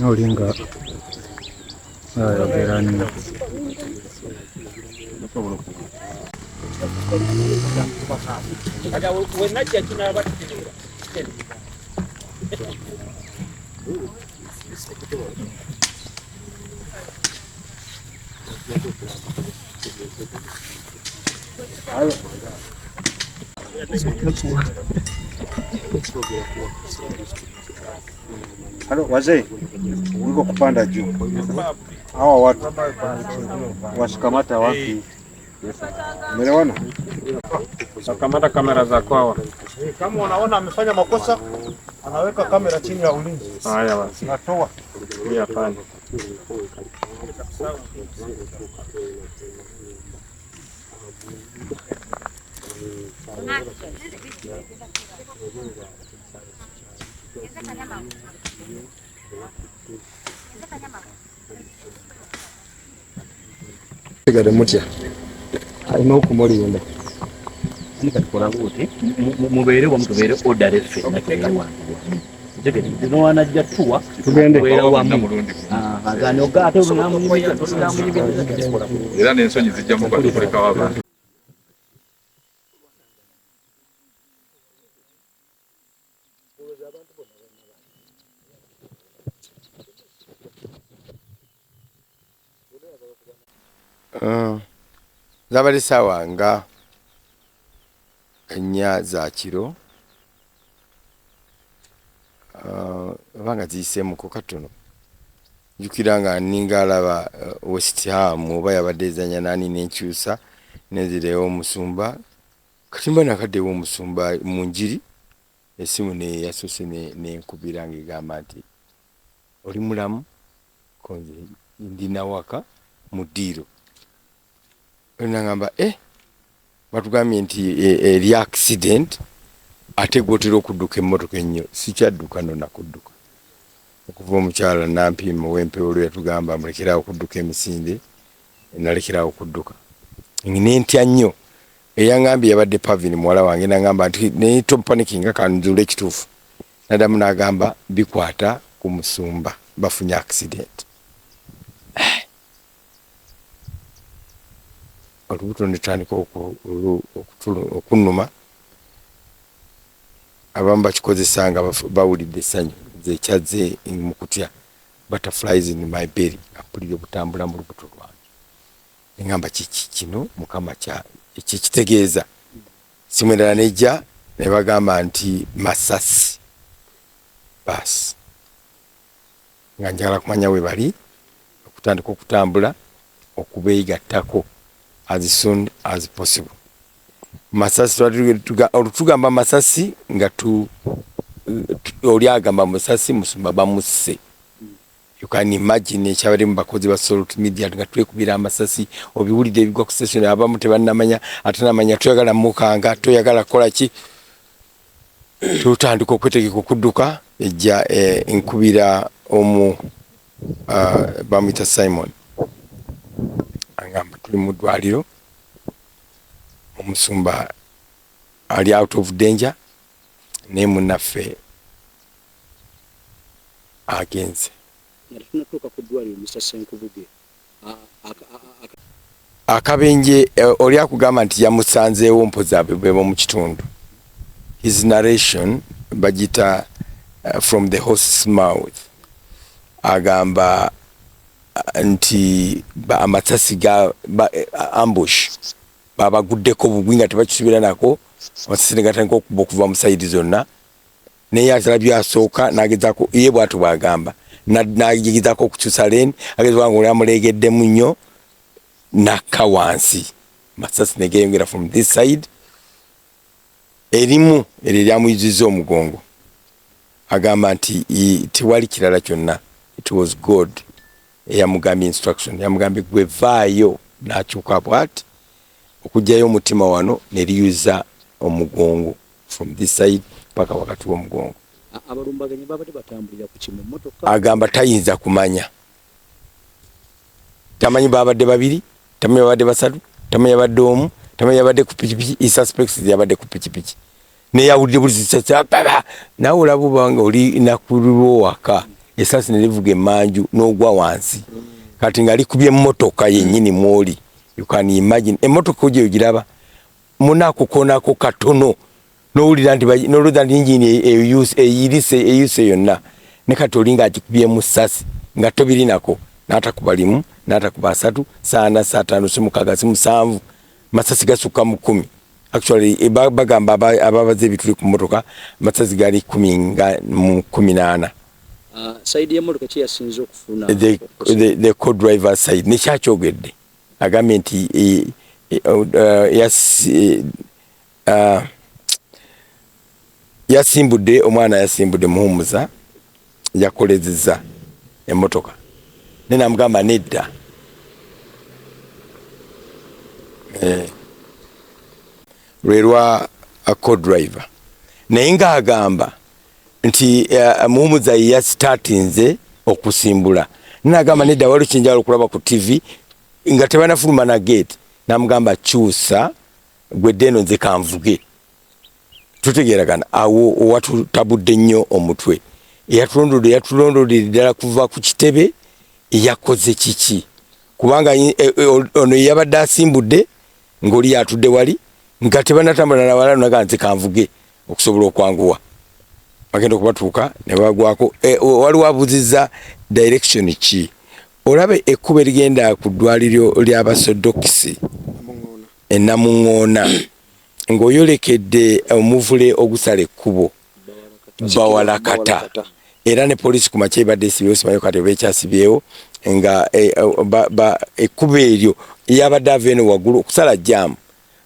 Olinga ayogera nnyo. Halo wazee, wiko kupanda juu. Hawa watu wasikamata wapi? Umeelewana? Kamata kamera za kwao. Kama unaona amefanya makosa, anaweka kamera chini ya ulinzi. Haya basi. Natoa. Hapana. Sigadde mutya alina okumulinda. Kati mubeere wamu, tubeere order, ffenna tubeere wantu wamu. Nowanajja tuwa tugende wamu ate era n'ensonyi zijja muba tukulekawo abantu. Zabadde ssaawa nga 4 za kiro, oba nga ziyiseemuko katono. Njukira nga nninga alaba West Ham oba yabadde ezannya nani, nenkyusa nenzira ew'omusumba. Kati mba nakadde ew'omusumba mu njiri, essimu ne yasoose nenkubira ng'egamba nti oli mulamu, ko nze ndi nawaka mu ddiiro. Nagamba batugambye nti eri accident, ate gw'otera okudduka emmotoka ennyo. Sikyadduka nno, nakudduka okuva omukyala Nampiima ow'empewo lwe yatugamba mulekeraawo okudduka emisinde, nalekerawo okudduka. Nentya nnyo. Eyaŋŋambye yabadde Pavin muwala wange, nagamba nti naye topanikinga, kanzuule ekituufu. Naddamu n'agamba bikwata ku musumba, bafunye accident. Olubuto ne lutandika okunnuma. Abamu bakikozesa nga bawulidde essanyu, nze ekyazze mu kutya. Butterflies in my belly, mpulira obutambula mu lubuto lwange. Neŋŋamba kiki kino Mukama ekikitegeeza? Simu endala nejja ne bagamba nti masasi. Baasi nga njagala kumanya we bali, okutandika okutambula okubeegattako as soon as possible. Masasi, olutugamba masasi nga oli agamba musasi, musumba bamusse. You can imagine ekyabadde mu bakozi ba Salt Media nga twekubira amasasi, obiwulidde ebigwa ku station, abamu tebannamanya, ate namanya toyagala mukanga, toyagala kukola ki. Tutandika okwetegeka okudduka ejja nkubira omu bamuyita Simon, agamba tuli mu ddwaliro, omusumba ali out of danger, naye munnaffe agenze. Nga ku ddwaliro, Mr Senkubuge. Akabenje oli akugamba nti yamusanzeewo mpozi bweba mu kitundu. His narration bagita from the horse's mouth. Agamba nti amasasi ga ambush babaguddeko bugwi nga tebakisubira nako, amasasi ne gatandika okuba okuva mu side zonna, naye atalabye asooka n'agezaako ye bw'atyo bw'agamba Nagezaako okukyusa lane, ageza nga oli amuleegeddemu nnyo, nakka wansi, masasi negeyongera from this side. Erimu eryo eryamuyuzizza omugongo. Agamba nti tewali kirala kyonna, it was God eyamugambye instruction, yamugambye gwe vaayo. N'akyuka bwati okugyayo omutima wano, neriyuza omugongo from this side paka wakati w'omugongo. Abalumbaganyi babadde batambulira ku kimu motoka? Agamba tayinza kumanya, tamanyi babadde babiri, tamanyi babadde basatu, tamanyi yabadde omu, tamanyi yabadde ku pikipiki. He suspects yabadde ku pikipiki, neyawulidde buli baba. Nawe olaba obanga oli nakulirwa waka, esasi nerivuga emanju n'ogwa wansi. Kati nga likubye emmotoka yennyini mwoli, you can imagine emmotoka ogyo ogiraba munakukonako katono, nowulira nti nolowooza nti engine eyirise, eyuse yonna. Ne kati olinga agikubyemu sasi nga tobirinako. N'atakuba limu, n'atakuba asatu, saana, saataano, si mukaaga, si musanvu, masasi gasukka mu 10. Actually bagamba ababaze ebituli ku mmotoka, amasasi gali 10 nga mu 14. Side y'emmotoka ki yasinze okufuna? The co-driver side. Nekyakyogedde, agambye nti yasimbudde omwana, yasimbudde Muhumuza, yakolezeza emmotoka, naye namugamba nedda. Lwe lwa co-driver, naye ng'agamba nti Muhumuza ye yasitatinze okusimbula. Nagamba nedda, waliwo kyenjagala okulaba ku TV nga tebanafuluma na gate. Namugamba kyusa gwedde eno, nze kanvuge. Tutegeeragana awo owatutabudde nnyo omutwe, eyatulondodde, yatulondodde ddala kuva ku kitebe, yakoze kiki? Kubanga ono yabadde asimbudde ng'oli atudde wali nga tebanatambula nawala, naga nze kanvuge okusobola okwanguwa, bagenda okubatuuka ne bagwako. Waliwo abuuzizza direction ki? Olaba ekkubo erigenda ku ddwaliro ly'abasodokisi enamuŋŋoona, ng'oyolekedde omuvule ogusala ekkubo Bawalakata, era ne poliisi ku makya ebadde esibyewo, simanyi kati oba ekyasibyewo, nga ekkubo eryo yabadde ava eno waggulu okusala jaamu.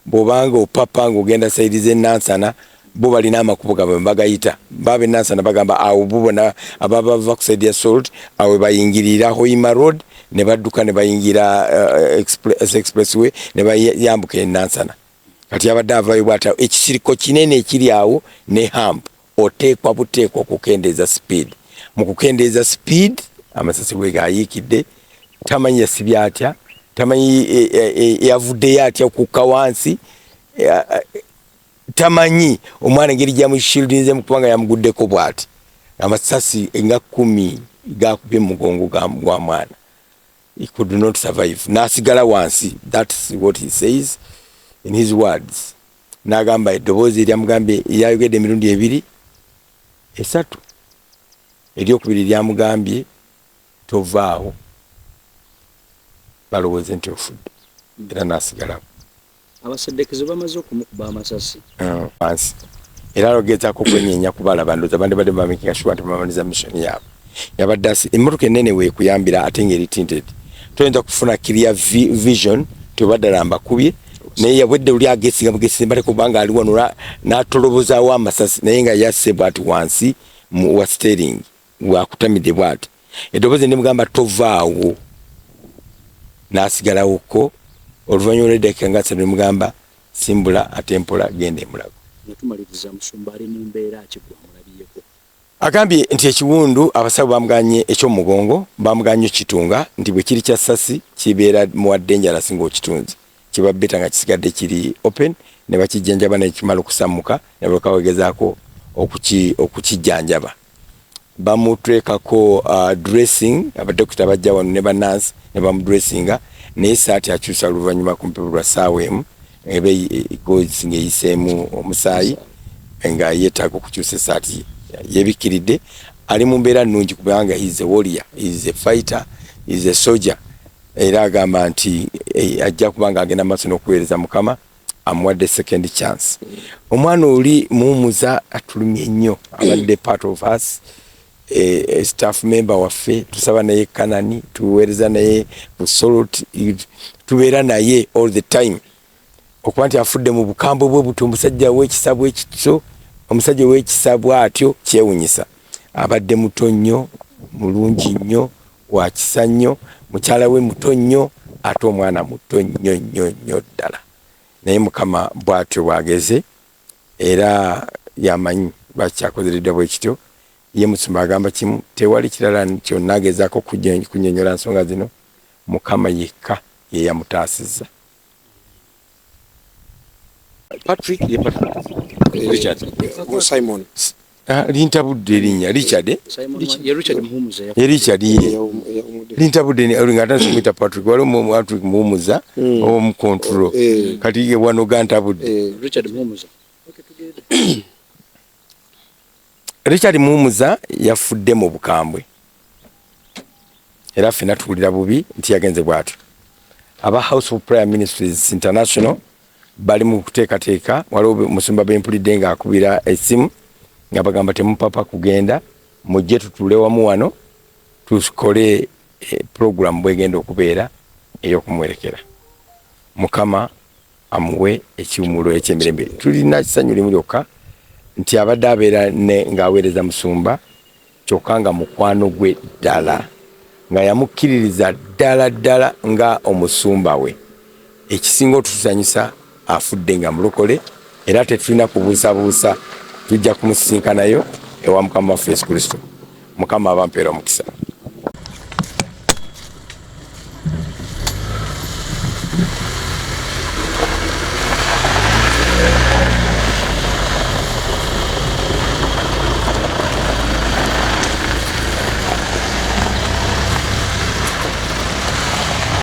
Bw'obanga opapa ng'ogenda side z'enansana, bo balina amakubo gaabwe bagayita. Baba enansana bagamba awo bo bonna ababa bava ku side ya Salt, awo bayingirira Hoima Road ne badduka ne bayingira expressway ne bayambuka enansana. Kati yabadde avayo bwati, ekisiriko kinene ekiri awo ne hump, oteekwa buteekwa okukendeeza speed. Mu kukendeeza speed, amasasi bwe gayiikidde. Tamanyi yasibye atya, tamanyi yavuddeyo atya okukka wansi, tamanyi omwana engeri gyamushieldinzemu, kubanga yamuguddeko bwati. Amasasi nga 10 gakubye mu mugongo gwa mwana. He could not survive, n'asigala wansi. That's what he says in his words. N'agamba eddoboozi eryamugambye, yayogedde emirundi ebiri, esatu, eryokubiri lyamugambye tovaawo balowooze nti ofudde, era n'asigalawo. Abaseddekezo bamaze okumukuba amasasi. Wansi era alogezaako okwenyenya kubalaba. Ndowooza bandibadde bamakinga sure nti bamaliza mission yaabwe. Yabadde asi emmotoka enene weekuyambira, ate ng'eri tinted, toyinza kufuna clear vision tioba ddala mbakubye. Naye yabwedde oli agesinga bugesi mbale, kubanga ali wano n'atolobozaawo amasasi, naye nga yasse bwati wansi wa steering wakutamidde bwati. Eddoboozi nemugamba tovaawo, n'asigalawoko. Oluvannyuma lw'eddakiika nga 3 nemugamba simbula ate mpola, genda emulago. Nga tumaliriza, musumba ali mu mbeera ki gwamulabyeko? Agambye nti ekiwundu abasawo bamuganye ekyomugongo, bamuganye kitunga, nti bwe kiri kya ssasi kibeera muwa dangerous ng'okitunze, kiba better nga kisigadde kiri open ne bakijjanjaba nekimala okusammuka ne balyoka bagezaako okukijjanjaba. Bamutwekako dressing, abadokita bajja wano ne banansi ne bamudressinga, naye saati akyusa oluvannyuma kumpi lwa ssaawa emu, eba gauze ng'eyiseemu omusaayi, nga yeetaaga okukyusa esaati yebikkiridde. Ali mu mbeera nnungi kubanga he is a warrior, he is a fighter, he is a soldier. Era agamba nti ajja kuba nga agenda maaso n'okuweereza Mukama amuwadde second chance. Omwana oli Muhumuza atulumye nnyo, abadde part of us. E, staff member waffe tusaba naye Kanani, tuweereza naye ku Salt, tubeera naye all the time. Okuba nti afudde mu bukambwe bwe buti, omusajja w'ekisa bwekityo, omusajja ow'ekisa bw'atyo, kyewunyisa. Abadde muto nnyo, mulungi nnyo, wa kisa nnyo, mukyala we muto nnyo, ate omwana muto nnyo nnyo nnyo ddala. Naye Mukama bw'atyo bw'ageze, era yamanyi lwaki kyakozereddwa bwe kityo. Ye musumba agamba kimu, tewali kirala kyonna agezaako kunnyonnyola nsonga zino, Mukama yekka ye yamutaasizza. Patrick ye Patrick Richard Simon. Ah, lintabudde erinnya Richard, eh? Ye Richard Muhumuza. Ye Richard, ye lintabudde nga atandise kumuyita Patrick. Waliwo Patrick Muhumuza owomu control, kati ye wano gantabudde. Richard Muhumuza. Richard Muhumuza yafudde mu bukambwe, era ffenna tuwulira bubi nti yagenze bw'atyo. Aba House of Prayer Ministries International bali mu kuteekateeka. Waliwo musumba bempulidde ng'akubira essimu nga bagamba, "Temupapa kugenda, mujje tutuule wamu wano tukole program bwegenda okubeera ey'okumuwerekera. Mukama amuwe ekiwumulo ekyemirembe." Tulina kisanyu limu lyokka nti abadde abeera ne ng'aweereza musumba, kyokka nga mukwano gwe ddala, nga yamukkiririza ddala ddala nga omusumba we. Ekisinga otutusanyusa, afudde nga mulokole, era tetulina kubuusabuusa tujja kumusisinkanayo ewa Mukama waffe Yesu Kristo. Mukama abampeera omukisa.